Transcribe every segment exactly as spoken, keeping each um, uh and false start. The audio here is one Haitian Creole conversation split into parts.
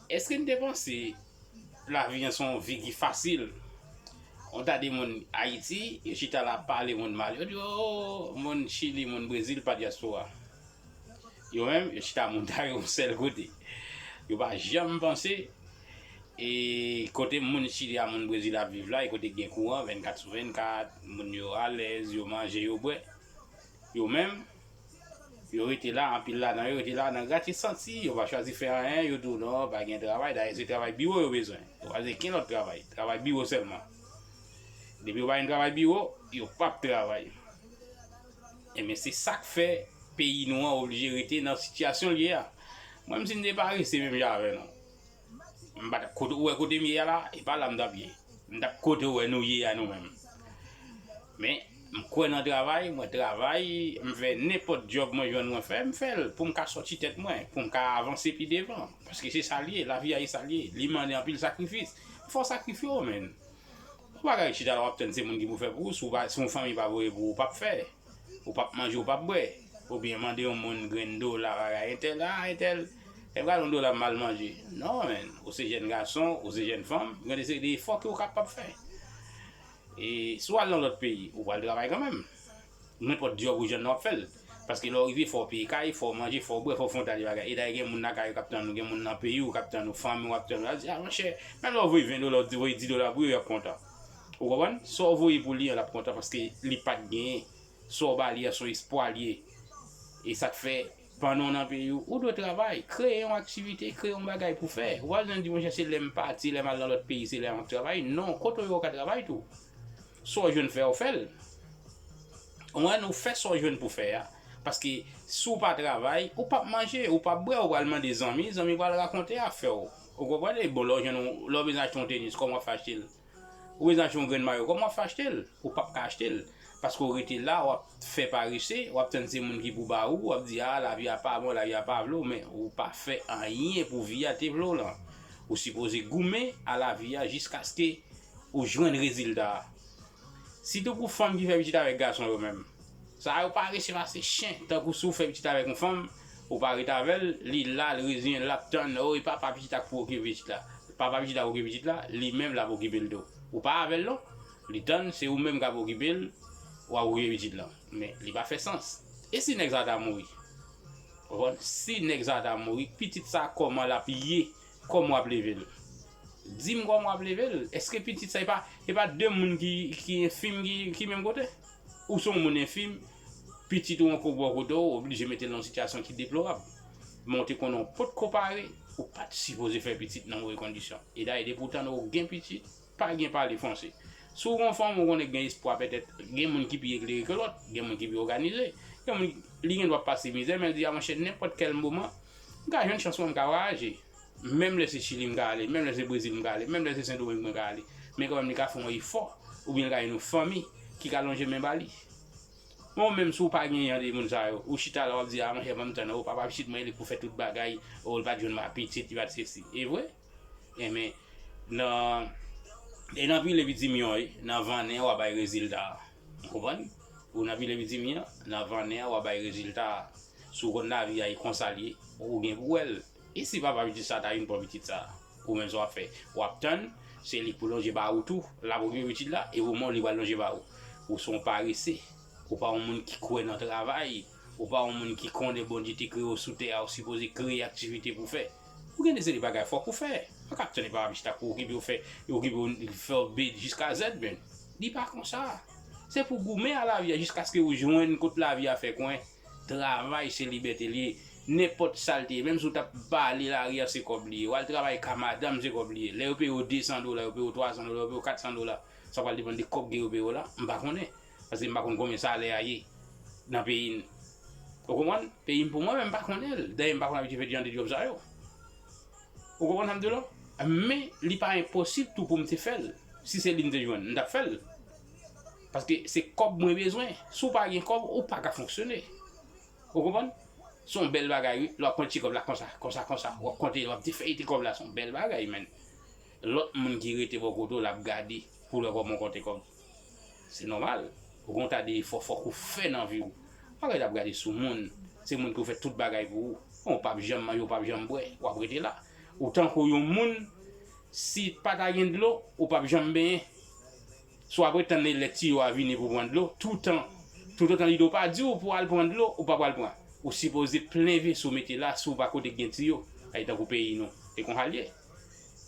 Èske n te panse lavi an se yon vi ki fasil? On ta de moun Ayiti, yo chita la ap pale moun mal. Yo di, "Oh, moun Chili, moun Brezil pa dyaspora." Yo menm, yo chita montaye yon sèl kote. Yo pa janm panse e kote moun Chili a, moun Brezil ap viv la, e kote gen kouran vennkat sou vennkat, moun yo alèz, yo manje, yo bwè. Yo menm, yo rete la, anpil ladan yo rete la nan grate santi, yo pa chwazi fè anyen, yo di w non, pa gen travay, dayè se travay biwo yo bezwen. Yo pa bezwen ken lòt travay, travay biwo sèlman. Depi yo pa gen travay biwo, yo p ap travay. Ebyen, se sa k fè peyi nou an oblije rete nan sitiyasyon l ye a. Mwen menm, si m te parese menm jan avè nou, m pa t ap kote, ou wè kote m ye a la, e pa la m t ap ye. M t ap kote ou wè nou ye a nou menm. Men, m kwè nan travay, mwen travay, m fè nenpòt djòb mwen jwenn mwen fè, m fè l pou m ka sòti tèt mwen, pou m ka avanse pi devan. Paske se sa l ye, lavi a e sa l ye. Li mande anpil sakrifis. Fò w sakrifye w, menn. Ou pa ka chita la w ap tann se moun ki pou fè pou ou, si w pa, si yon fanmi pa voye pou ou, ou p ap fè. Ou p ap manje, ou p ap bwè. Oubyen mande yon moun grenn dola, bagay, entèl, ah, entèl, e gade yon dola mal manje. Non, menn. Ou se jèn gason, ou se jèn fanm, gen de seri de efò ke ou kapab fè. E si w al nan lòt peyi, ou pral travay kanmenm. Nenpòt djòb ou jwenn nan w ap fè l. Paske lè w rive, fò w peye kay, fò w manje, fò w bwè, fò w fè yon ta de bagay. E dayè gen moun lakay ou k ap tann ou, gen moun nan peyi w k ap tann ou, fanmi w ap tann ou. Y ap di, ah, monchè, menm lè w voye ven dola, w voye dis dola pou yo, y ap kontan. Ou konprann? Sa w voye pou li an, l ap kontan paske li pa t genyen. Sa w ba li a, se yon espwa l ye. E sa k fè, pandan w nan peyi w, ou dwe travay, kreye yon aktivite, kreye yon bagay pou fè. Ou pa bezwen di, monchè, se lè m pati, lè m al nan lòt peyi, se lè m ap travay. Non, kote w ye w ka travay tou. Sa w jwenn fè, w fè l. Ou konprann, ou fè sa w jwenn pou fè a. Paske si w pa travay, ou p ap manje, ou p ap bwè, ou pral mande zanmi, zanmi pral rakonte afè w. Ou konprann? E bon, lè w jwenn, lè w bezwen achte yon tenis, kòman w ap fè achte l? Ou bezwen achte yon grenn mayo, kòman w ap fè achte l? Ou p ap ka achte l. Paske w rete la, w ap fè parese, w ap tann se moun ki pou ba ou, w ap di, ah, lavi a pa bon, lavi a pa vle w, men ou pa fè anyen pou vi a te vle w lan. Ou sipoze goumen a lavi a jiskaske ou jwenn rezilta a. Sitou pou fanm ki fè pitit avèk gason yo menm. Sa yo parese pase chen, tankou si w fè pitit avèk yon fanm, ou pa ret avè l, li la, l reziyen l, l ap tann, oh, e papa pitit la k pou okipe pitit la. Papa pitit la okipe pitit la, li menm l ap okipe l tou. Ou pa avè l non. Li tann, se ou menm k ap okipe l, w ap okipe pitit lan. Men, li pa fè sans. E si nèg sa ta mouri? Ou konprann? Si nèg sa ta mouri, pitit sa kòman l ap ye? Kòman w ap leve l? Di m kòman w ap leve l? Èske pitit sa, e pa, e pa de moun ki, ki enfim ki, ki menm kote? Ou se yon moun enfim, pitit ou ankò bò kote w, ou oblije mete l nan yon sitiyasyon ki deplorab. Men w te konnen w potko pare, ou pa t sipoze fè pitit nan move kondisyon. E dayè, depi w tann ou gen pitit, pa gen pale fonse. Si w gon fanm, ou konnen gen espwa petèt, gen moun ki pi eklere ke lòt, gen moun ki pi òganize, gen moun li gen dwa pase mizè, men l di, a monchè, nenpòt kèl moman, m ka jwenn chans mwen, m ka vwayaje. Menm lè se Chili m ka ale, menm lè se Brezil m ka ale, menm lè se Sendomeng mwen ka ale. Men kanmenm li ka fè yon efò, oubyen l ka jwenn yon fanmi ki ka lonje men ba li. Men w menm si w pa gen jan de moun sa yo, ou chita la w ap di, a monchè, ban m tann, o papa pitit mwen, li k pou fè tout bagay, o l pa t jwenn pitit, li pa t sesi. E vre? Enben, nan, e nan pile pitimyon, wi, nan vannen an w a bay rezilta a. Ou konprann? Ou nan pile pitimyon, nan vannen an w a bay rezilta a. Si w konn lavi a e konsa l ye, ou gen pou w wè l. E si papa pitit sa ta vin pran pitit sa, ou menm sa w ap fè? W ap tann, se li k pou lonje ba ou tou, l ap okipe pitit la, e moman w li pral lonje ba ou. Ou se yon parese, ou pa yon moun ki kwè nan travay, ou pa yon moun ki konnen Bondye te kreye w sou tè a, ou sipoze kreye aktivite pou w fè. Ou gen de seri bagay fòk ou fè. Ou pa ka ap tann papa pitit la pou okipe w fè, okipe w fè w de jiska zèd, men. Li pa konsa. Se pou goumen a lavi a jiskaske ou jwenn kot lavi a fè kwen. Travay se libète l ye. Nenpòt sa l te ye, menm si w t ap bale lari a, se kòb li ye. W al travay ka madanm, se kòb li ye. Lè yo peye w de san dola, yo peye w twa san dola, yo peye w kat san dola, sa pral depann de kòb gen yo peye w la. M pa konnen. Paske m pa konn konbyen salè a ye nan peyi n. Ou konprann? Peyi m pou mwen menm, m pa konnen l. Dayè, m pa konn abitye fè jan de djòb sa yo. Ou konprann sa m di w la? Men, li pa enposib tou pou m te fè l. Si se li m te jwenn, m t ap fè l. Paske se kòb mwen bezwen. Si w pa gen kòb, ou pa ka fonksyone. Ou konprann? Se yon bèl bagay, wi. Lè w ap konte ti kòb la konsa, konsa, konsa. W ap konte, w ap defèyete kòb la, se yon bèl bagay, menn. Lòt moun ki rete bò kote w, l ap gade pou l wè kòman w konte kòb. Se nòmal. Ou gen yon ta de efò fòk ou fè nan vi w. Pa rete ap gade sou moun. Se moun ki fè tout bagay pou ou. Ou p ap janm manje, ou p ap janm bwè. W ap rete la. Ou tankou yon moun, si pa ta gen dlo, ou p ap janm benyen. Si w ap ret tann lè tiyo a vini pou pran dlo, toutan, toutotan lidè w pa di w pou w al pran dlo, ou pa pral pran. Ou sipoze plen veso mete la si w pa kote k gen tiyo. Ay tankou peyi nou. E konsa l ye.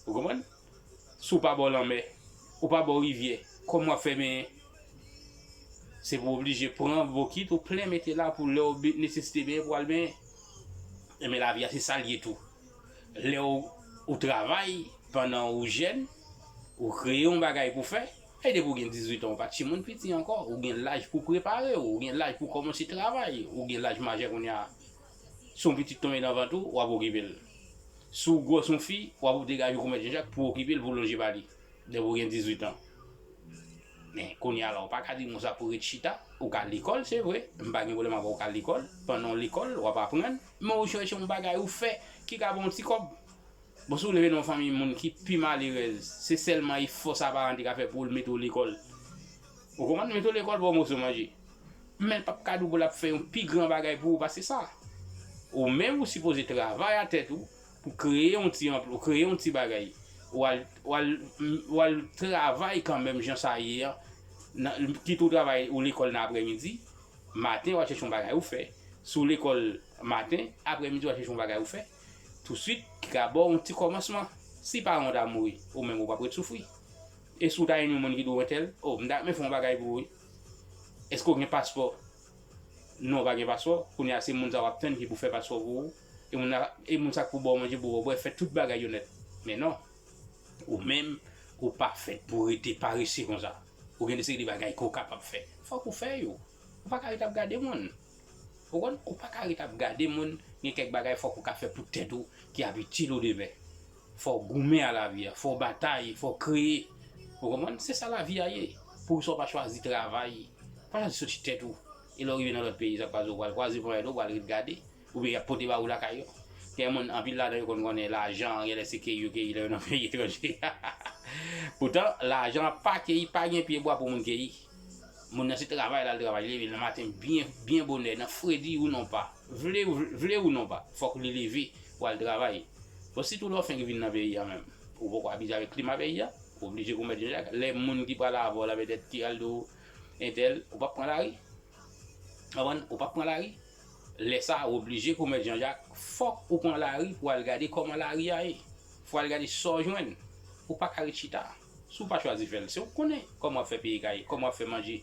Ou konprann? Si w pa bò lanmè, ou pa bò rivyè, kòman w ap fè benyen? Se pou w oblije pran bokit ou plen mete la pou lè w be- nesesite benyen pou w al benyen. Enben lavi a se sa l ye tou. Lè w, ou travay pandan ou jèn, ou kreye yon bagay pou fè, e depi w gen dizuit an, ou pa timoun piti ankò, ou gen laj pou prepare w, ou gen laj pou kòmanse travay, ou gen laj majè kounye a. Si yon pitit tonbe nan vant ou, w ap okipe l. Si w gwòs yon fi, w ap degaje w kou Mèt Jan Jak pou w okipe l, pou w lonje ba li. Depi w gen dizuit an. Men kounye a la, ou pa ka di m konsa pou ret chita. Ou ka lekòl, se vre. M pa gen pwoblèm avè w, ou ka lekòl. Pandan w lekòl, w ap aprann. Men ou chèche yon bagay ou fè ki ka ba w yon ti kòb. Bon, si w leve nan yon fanmi moun ki pi malerèz, se sèlman efò sa paran te ka fè pou l mete w lekòl. Ou konprann? Mete w lekòl, ba w moso manje. Men l p ap ka di w pou l ap fè yon pi gran bagay pou ou pase sa. Ou menm, ou sipoze travay a tèt ou, pou kreye yon ti anplwa, kreye yon ti bagay. W al, w al, w al travay kanmenm jan sa ye an. Nan, kit ou travay ou lekòl nan aprèmidi, maten w al chèche yon bagay ou fè. Si w lekòl maten, aprèmidi w al chèche yon bagay ou fè. Tousuit, ki ka ba w yon ti kòmansman. Si paran w ta mouri, ou menm ou p ap ret soufri. E si w ta jwenn yon moun ki di w entèl, o, m ta renmen fè yon bagay pou ou wi. Èske w gen paspò? Non, w pa gen paspò. Kounye a, se moun sa w ap tann ki pou fè paspò pou ou. E moun, e moun sa k pou ba w manje, pou ba w bwè, fè tout bagay yo nèt. Men non. Ou menm, ou pa fèt pou rete parese konsa. Ou gen de seri de bagay ke w kapab fè. Fòk ou fè yo. Ou pa ka ret ap gade moun. Ou konprann? Ou pa ka ret ap gade moun. Gen kèk bagay fòk ou ka fè pou tèt ou ki ap itil ou demen. Fò w goumen a lavi a. Fò w batay. Fò w kreye. Ou konprann? Se sa lavi a ye. Poukisa w pa chwazi travay? Pa chwazi soti tèt ou. E lè w rive nan lòt peyi, sa k pase, ou pral kwaze ponyèt ou, ou pral ret gade. Oubyen y ap pote ba ou lakay yo. Gen moun, anpil ladan yo konn konnen lajan, genlè se keyi yo keyi lè yo nan peyi etranje. Poutan, lajan pa keyi, pa gen pye bwa pou moun keyi. Moun nan se travay l al travay, li leve nan maten byen, byen bonè, nan fredi ou non pa. Vle, vle ou non pa, fòk li leve pou al travay. Bon, sitou lè w fenk vin nan peyi a menm, ou poko abitye avèk klima peyi a, ou oblije kou Mèt Jan Jak. Lè moun ki pral avè w la petèt ki al di w entèl, ou p ap pran lari. Konprann? Ou p ap pran lari. Lè sa a, ou oblije kou Mèt Jan Jak, fòk ou pran lari pou al gade kòman lari a ye. Fò w al gade sa w jwenn. Ou pa ka ret chita. Si w pa chwazi fè l, se ou k konnen kòman w ap fè peyi k a ye, kòman w ap fè manje.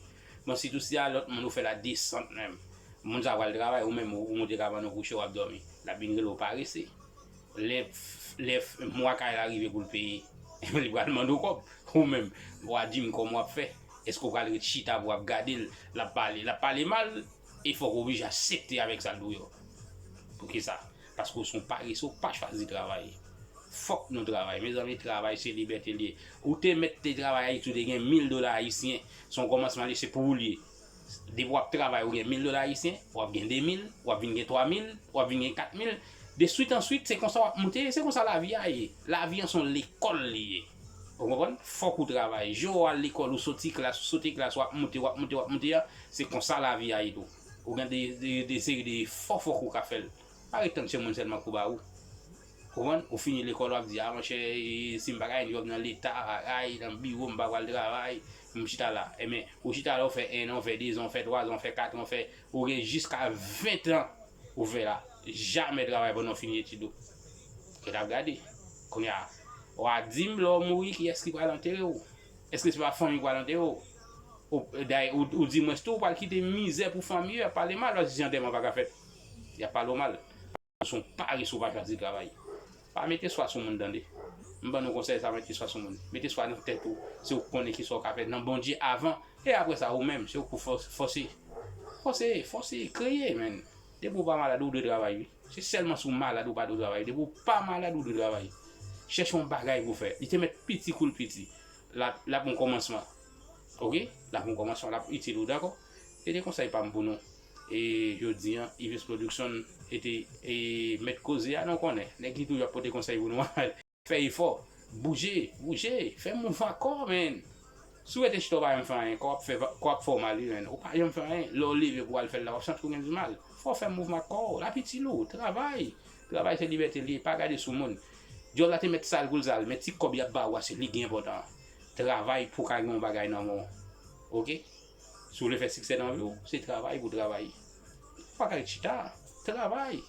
Bon, sitou si a lòt moun ou fè la desant menm. Moun sa a pral travay, ou menm ou, ou moute kabann ou kouche, w ap dòmi. L ap vin rele w parese. Lè, lè mwa kay la rive pou l peye, li pral mande w kòb. Ou menm, w a di m kòman w ap fè. Èske w pral ret chita pou w ap gade l, l ap pale, l ap pale mal, e fòk w oblije aksepte avèk sa l di w yo. Poukisa? Paske w se yon parese, w pa chwazi travay. Fòk nou travay. Mezanmi, travay se libète l ye. Ou te mèt te travay Ayiti, ou te gen mil dola ayisyen. Se yon kòmansman li, se pou ou l ye. Depi w ap travay, ou gen mil dola ayisyen, w ap gen de mil, w ap vin gen twa mil, w ap vin gen kat mil. De swit an swit, se konsa w ap moute, se konsa lavi a ye. Lavi an se yon lekòl li ye. Ou konprann? Fòk ou travay. Jou w al lekòl, ou soti klas, ou sote klas, w ap moute, w ap moute, w ap moute a, se konsa lavi a ye tou. Ou gen de, de, de seri de efò fòk ou ka fè l. Pa ret tann se moun sèlman k pou ba ou. Konprann? Ou fini lekòl, w ap di, a monchè, e, si m pa ka jwenn djòb nan leta, ay, nan biwo, m pa pral travay, m chita la. Enben, ou chita la, ou fè en an, ou fè dezan, ou fè twazan, ou fè katran, ou fè, ou gen jiska ventan ou fè la. Jamè travay pandan w fini etid ou. Ret ap gade. Kounye a, w a di m lè w mouri, kiyès ki pral antere w? Èske se pa fanmi w k pral antere w? Ou, dayè, ou, ou di mwens tou, ou pral kite mizè pou fanmi yo, y ap pale mal, paske si antèman pa ka fèt, y ap pale w mal. Ou se yon parese, ou pa chwazi travay. Pa mete swa sou moun, tande. M ban nou konsèy sa, mete swa sou moun. Mete swa nan tèt ou, se ou k konnen kisa w ka fè nan Bondye avan, e apre sa, ou menm, se ou k pou fò-, fòse. Fòse, fòse, kreye, menn. Depi w pa malad, ou dwe travay, wi. Se sèlman si w malad, ou pa dwe travay. Depi w pa malad, ou dwe travay. Chèche yon bagay pou w fè. Li te mèt piti kou l piti. L ap, l ap yon kòmansman. Oke? L ap yon kòmansman, l ap itil ou, dakò? Se te konsèy pa m pou nou. E jodi a, Yves Production, e te, e mèt koze a, nou konnen. Nèg ki toujou ap pote konsèy pou nou. Fè efò. Bouje, bouje. Fè mouvman kò, menn. Si w rete chita, w pa janm fè anyen, kò ap fè, kò ap fè w mal, wi, menn. Ou pa janm fè anyen. Lè w leve pou w al fè l la, w ap santi w gen di mal. Fò w fè mouvman kò w. L ap itil ou. Travay. Travay se libète l ye. Pa gade sou moun. Dyòl la te mèt sal pou l sal, men ti kòb y ap ba ou a, se li ki enpòtan. Travay pou w ka gen yon bagay nan men w. Oke? Si w vle fè siksè nan vi w, se travay pou w travay. Ou pa ka ret chita. Travay.